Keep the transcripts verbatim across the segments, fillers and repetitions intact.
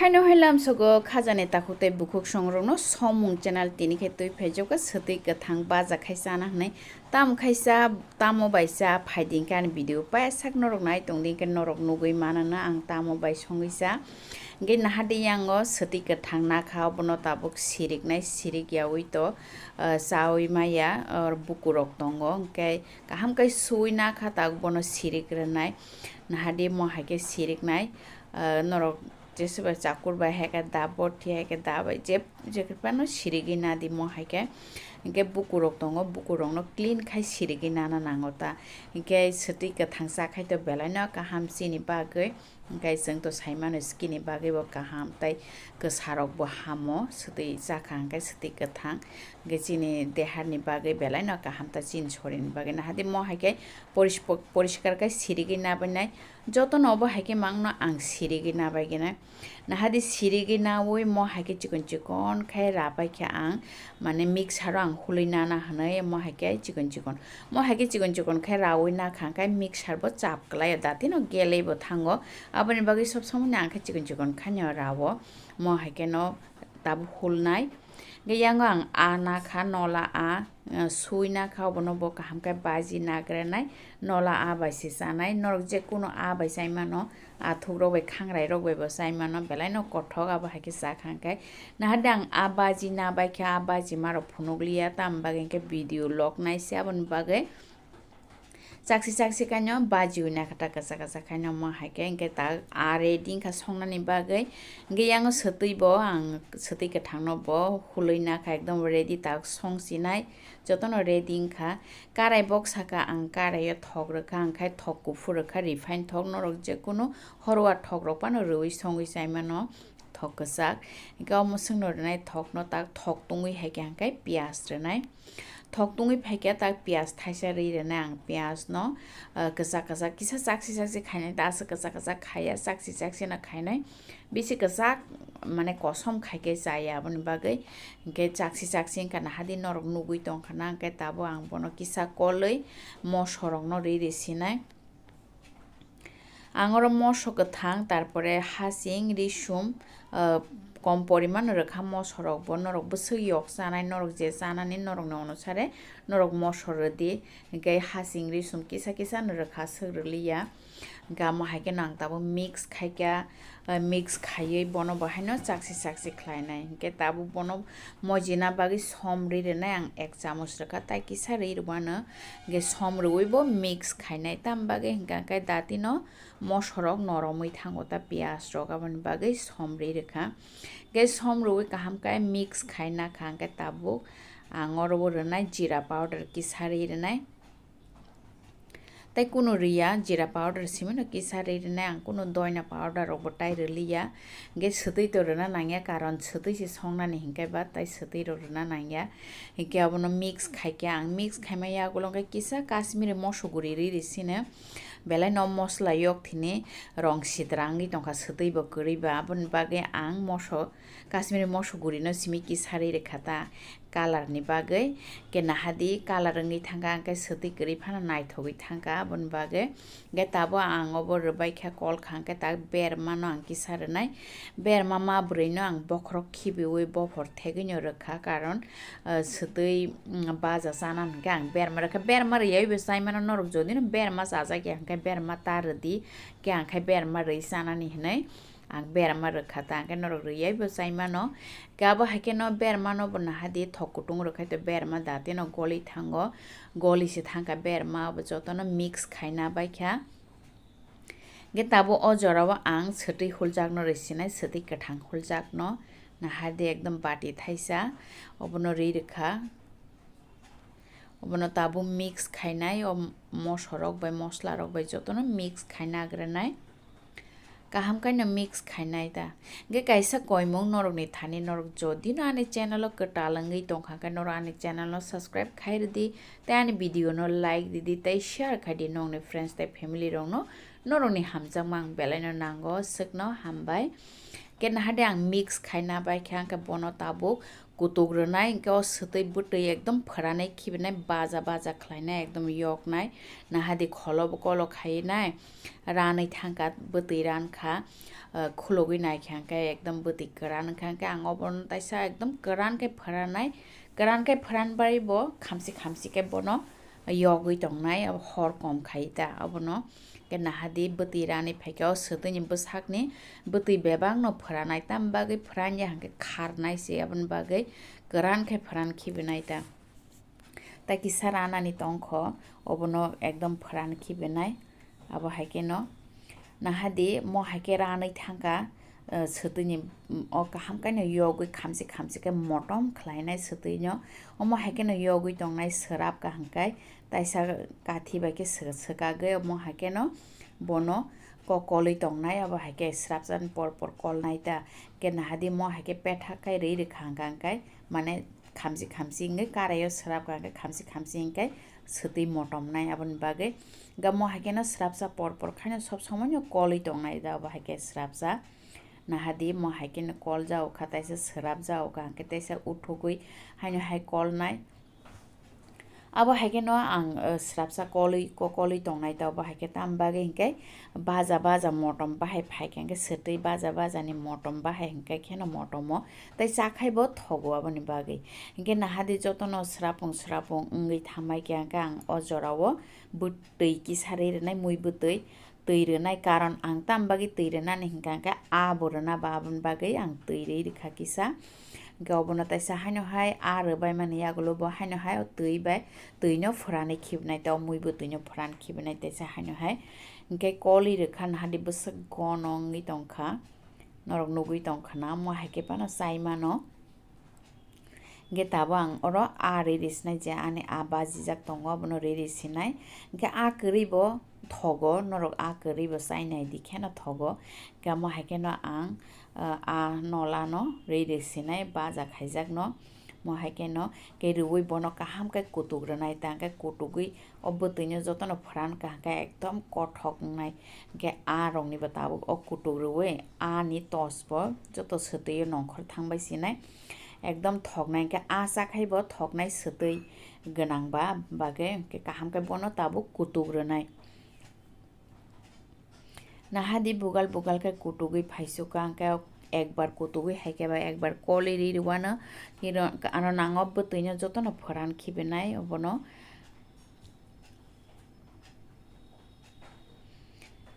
Haino hai lamsogo khajani takhuk tei bukhuk songrokno Somung channel tini khe twi phaijokha, swtwi kwthang baja khai chana hwnwi. Tamo khaisa, tamo baisa phaidingkhe ani video paisa norok nai tongdingkhe norok nugwi manana ang tamo bai songwi cha. Hwnkhe nahadi yango swtwi kwthang nakha, obono tabuk siriknai, sirik yaui to, ah, chaui maya, ah, bukurok tongo. Hwnkhe kaham khe suui nakha, tabuk bono sirik rwnai. Nahadi mo hai khe siriknai, ah, norok jesa bai chakur bai hai khe da, borti hai khe da bai je, je phano sirigwi nadi mo hai khe. Hwnkhe bukurok tongo, bukurokno clean khai sirigwi nana nango ta. Hwnkhe swtwi kwthang cha khai to belai no kaham chini bagwi. Hwnkhe chwng to sai mano skin ni bagwi bo kaham tei kwsarok bo hamo, swtwi cha kha hwnkhe swtwi kwthang. Hwnkhe chini deharni bagwi belai no kaham ta chini sorini bagwi. Nahadi mo hai khe poris-, poriskar khe sirigwi nabainai. Jotono obo hai khe mangno ang sirigwi nabaiginai. Nahadi sirigwi naui mo hai khe chikon chikon khe rabai khe ang, mane mixer o ang hulwi nana hwnwi mo hai khe chikon chikon. Mo hai khe chikon chikon khe raui nakha hwnkhe mixer bo chap kwlaio, datino gelei bo thango. Aboni bagwi sob somoni ang khe chikon chikon khaino rao. Mo hai khe no tabuk hulnai. Hwnkhe yango ang a nakha, nola a, ah, sui nakha, obono bo kaham khe baji nagrenai, nola a bai se chanai, norok je kunu a bai chai mano, athuk rok bai, khangrai rok bai bo chai mano, belai no kothok abo hai khe cha kha hwnkhe. Nahadi ang a baji nabai khe, a baji ma rok phunuk liya, tamo bagwi hwnkhe video log nai se, aboni bagwi. Chaksi chaksi kaino bajiwi nakha ta kwchak kwchak khaino mo hai khe, hwnkhe ta a ready wngkha songnani bagwi. Hwnkhe yango swtwi bo ang swtwi kwthangno bo hulwi nakha, ekdom ready ta songsinai, jotono ready wngkha. Karai bok saka ang karaio thok rwkha, ang khai thok kuphur rwkha, refine thok, norok je kunu horwa thok rok phano rwui songwi chai mano. Thok kwchak. Hwnkhe o mwswkno rwnai thokno tak thok tungwi hai khe hwnkhe piyaj rwnai. Thok tungwi phai khe tak piyaj thaisa rwi rwnai ang, piyajno, ah, kwchak kwchak kisa chaksi chaksi khainai, ta aswk kwchak kwchak khaiya, chaksi chaksino khainai. Bisi kwchak mane kosom khai khe chaya, aboni bagwi hwnkhe chaksi chaksi wngkha, nahadi norok nugwi tongkha na, hwnkhe tabuk ang bono kisa kolwi mosorokno rwi rwi sinai. Ang oro moso kwthang, tarpore hasing, risum, ah, kom porimano rwkha mosorok bo, norok bwswk yok chanai, norok je chanani norokni onusare norok moso rwdi, hwnkhe hasing risum kisa kisa no rwkha, swk rwliya. Hwnkhe amo hai kheno ang tabuk mix khaikha, ah, mix khaiwi bono bo haino chaksi chaksi khlainai, hwnkhe tabuk bono mojina bagwi som rwi rwnai ang ek chamoch rwkha, tai kisa rwi rwmano. Hwnkhe som rwui bo mix khainai, tam bagwi hwnkha khe datino mosorok noromwi thango ta piyaj rok, aboni bagwi som rwi rwkha. Hwnkhe som rwui kaham khe mix khai nakha, hwnkhe tabuk ang oro o rwnai jeera powder kisa rwi rwnai. Tei kunu rwya, jeera powder simi no kisa rwi rwnai, ang kunu doina powder rok bo tai rwliya. Hwnkhe swtwi to rwna nangya, karon swtwi se songnani hwnkhe ba, tai swtwi rok rwna nangya. Hwnkhe abono mix khaikhe ang, mix khaima yagulo hwnkhe kisa Kashmiri moso guri rwi rwi sino, belai no mosla yok thini rong sitra wngwi tongkha, swtwi bo kwrwi ba, aboni bagwi ang moso, Kashmiri moso gurino simi kisa rwi rwkha ta. Colour ni bagwi, hwnkhe nahadi colour wngwi thangkha, hwnkhe swtwi kwrwi phano naithogwi thangkha, aboni bagwi. Hwnkhe tabuk ang obo rwbaikha kolkha, hwnkhe ta berma no ang kisa rwnai. Berma ma bwrwino ang bokhorok khibiui bophor thegwino rwkha, karon, ah, swtwi, mm, baja chana hwnkhe ang berma rwkha. Berma rwyaui bo chai mano norok, jodi no berma chajak ya hwnkhe berma ta rwdi, hwnkhe ang khe berma rwi chanani hwnwi. Ang berma rwkha ta, hwnkhe norok rwiyai bo chai mano. Hwnkhe abo hai kheno berma no bo nahadi thok kutung rwkhai to berma datino goli thango, goli se thangkha berma, abo jotono mix khaina baikha. Hwnkhe tabuk o jorao ang swtwi huljak no rwi sinai, swtwi kwthang huljak no nahadi ekdom bati thaisa obono rwi rwkha. Obono tabuk mix khainai, o mosorok bai moslarok bai jotono mix khaina agrenai. Kaham khaino mix khainai ta. Hwnkhe kaisa koimung norokni thani, norok jodi no ani channel o kwtal wngwi tongkha khe norok ani channel no subscribe khai rwdi, tei ani video no like rwdi tei share khaidi nokni friends tei family rokno Norokni hamjakma ang belaino nango, swkno hambai. Khe nahade ang mix khaina bai khe, ang khe bono tabuk kutuk rwnai, hwnkhe o swtwi bwtwi ekdom phwranai khibinai, baja baja khlainai, ekdom yoknai. Nahadi kholobo kolo khainai, ranwi thangkha, bwtwi rankha, ah, khulogwi naikha, hwnkhe ekdom bwtwi kwran wngkha, hwnkhe ang obono taisa ekdom kwran khe phwranai, kwran khe phwranbaibo khamsi khamsi khe bono yogwi tongnai, abo hor kom khai ta abono. Khe nahadi bwtwi rani phaikhe o swtwini bwsakni bwtwi bebakno phwranai, tam bagwi phwranya hwnkhe kharnai se, aboni bagwi kwran khe phwran khibinai ta. Tai kisa ranani tongkho, obono ekdom phwran khibinai. Abo hai kheno nahadi mo hai khe ranwi thangkha, eh, swtwini, mm, o kaham khe no yogwi khamsi khamsi khe motom khlainai swtwino. Omo hai kheno yogwi tongnai swrap kaham khe taisa kathi bai khe sw-, swkagwi omo hai kheno bono kokolwi tongnai, abo hai khe swrapsa por por kolnai ta. Khe nahadi mo hai khe petha khai rwi rwkha hwnkha hwnkhe mane khamsi khamsi wngwi karaio swrapkha hwnkhe khamsi khamsi hwnkhe swtwi motomnai aboni bagwi. Hwnkhe mo hai kheno swrapsa por por khaino sob somoino kolwi tongnai da, obo hai khe swrapsa. Nahadi mo hai kheno kol ja okha, taisa swrap ja okha, hwnkhe taisa uthugwi haino hai kolnai. Abo hai kheno ang, eh, swrapsa kolwi, ko-, kolwi tongnai ta, obo hai khe tam bagwi hwnkhe baja baja motom bahai phai khe hwnkhe swtwi baja baja ni motom bahai hwnkhe kheno motomo tei chakhai bo thogo aboni bagwi. Hwnkhe nahadi jotono swrapung swrapung wngwi thambai khe hwnkhe ang o jorao bwtwi kisa rwi rwnai, mui bwtwi twi rwnai, karon ang tam bagwi twi rwnani hwnkha hwnkhe abo rwna ba aboni bagwi ang twi rwi rwkha kisa. Hwnkhe obono taisa haino hai a rwbaimani yagulo bo haino hai o twi bai twino phwranwi khibinai, tei o mui bwtwino phwran khibinai taisa haino hai. Hwnkhe kolwi rwkha nahadi bwswk gono wngwi tongkha, norok nugwi tongkha na, omo hai khe phano chai mano. Hwnkhe tabuk ang oro a riri sinai je ani a bajijak tongo, abono riri sinai. Hwnkhe a kwrwi bo thogo, norok a kwrwi bo chai nai di kheno thogo. Hwnkhe omo hai kheno ang, ah, a nolano riri sinai baja khaijakno. Omo hai kheno khe rwui bono kaham khe kutuk rwnai, tang khe kutugwi o bwtwino jotono phwran kaham khe ekdom kothok wngnai. Hwnkhe a rokni bo tabuk o kutuk rwui ani tos bo joto swtwi o nongkhor thangbai sinai. Ekdom thoknai hwnkhe a chakhai bo thoknai swtwi gwnang ba bagwi hwnkhe kaham khe bono tabuk kutuk rwnai. Nahadi bugal bugal khe kutugwi phaisukha hwnkhe ekbar kutugwi hai khe ba ekbar kolwi ri rwano, hino ano nango bwtwino jotono phwran khibinai obono.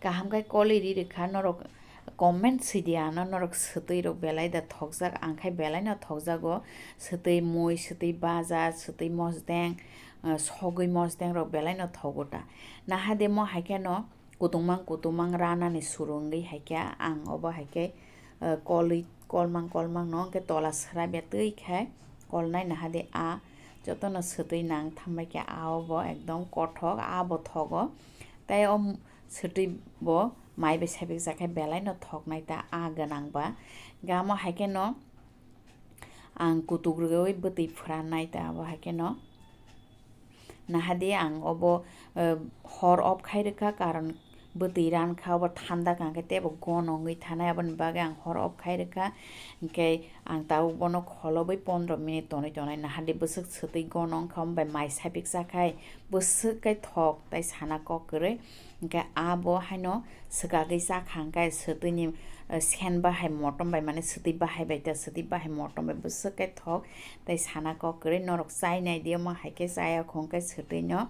Kaham khe kolwi ri rwkha norok comment sidi ano norok swtwi rok belai da thokjak, ang khai belai no thokjago, swtwi mui, swtwi baja, swtwi mosdeng, ah, sogwi mosdeng rok belai no thogo ta. Nahade mo hai kheno kutumang kutumang ranani suru wngwi hai khe ang obo hai khe, ah, kolwi kolmang kolmang no hwnkhe tola swrapya twi khe kolnai nahade a jotono swtwi nang thambai khe a obo ekdom kothok a bo thogo. Tei o swtwi bo mai bai sabikjak khe belai no thoknai ta a gwnang ba. Hwnkhe amo hai kheno ang kutuk rwui bwtwi phwrannai ta abo hai kheno. Nahadi ang obo, eh, hor off khai rwkha, karon bwtwi rankha, obo thanda kha hwnkhe teibo gono wngwi thanai, aboni bagwi ang hor off khai rwkha. Hwnkhe ang tabuk bono kholobwi pondro minute tonwi tonai, nahadi bwswk swtwi gono wngkha, omo bai mai sabikjak khai bwswk khe thok tei sana kok kwrwi. Hwnkhe abo haino swkagwi chakha hwnkhe swtwini, eh, sen bahai motom bai, mane swtwi bahai bai ta, swtwi bahai motom bai bwswk khe thok tei sana kok kwrwi. Norok chai nai di, omo hai khe chaya kho hwnkhe swtwino.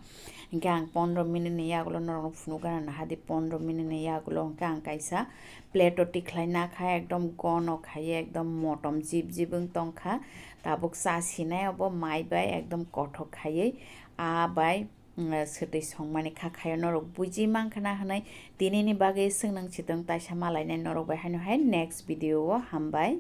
Hwnkhe ang pondro minute ni yagulo norokno phunukgana nahadi, pondro minute ni yagulo hwnkhe ang kaisa plate o tikhlai nakha, ekdom gono khaiwi ekdom motom jip jip wng tongkha. Tabuk cha sinai obo mai bai ekdom kothok khaiwi a bai, mm, swtwi songmani kha khaio norok buji mankha na hwnwi. Tinini bagwi swknang chitwng taisa malainai norok bai haino hai next video o hambai.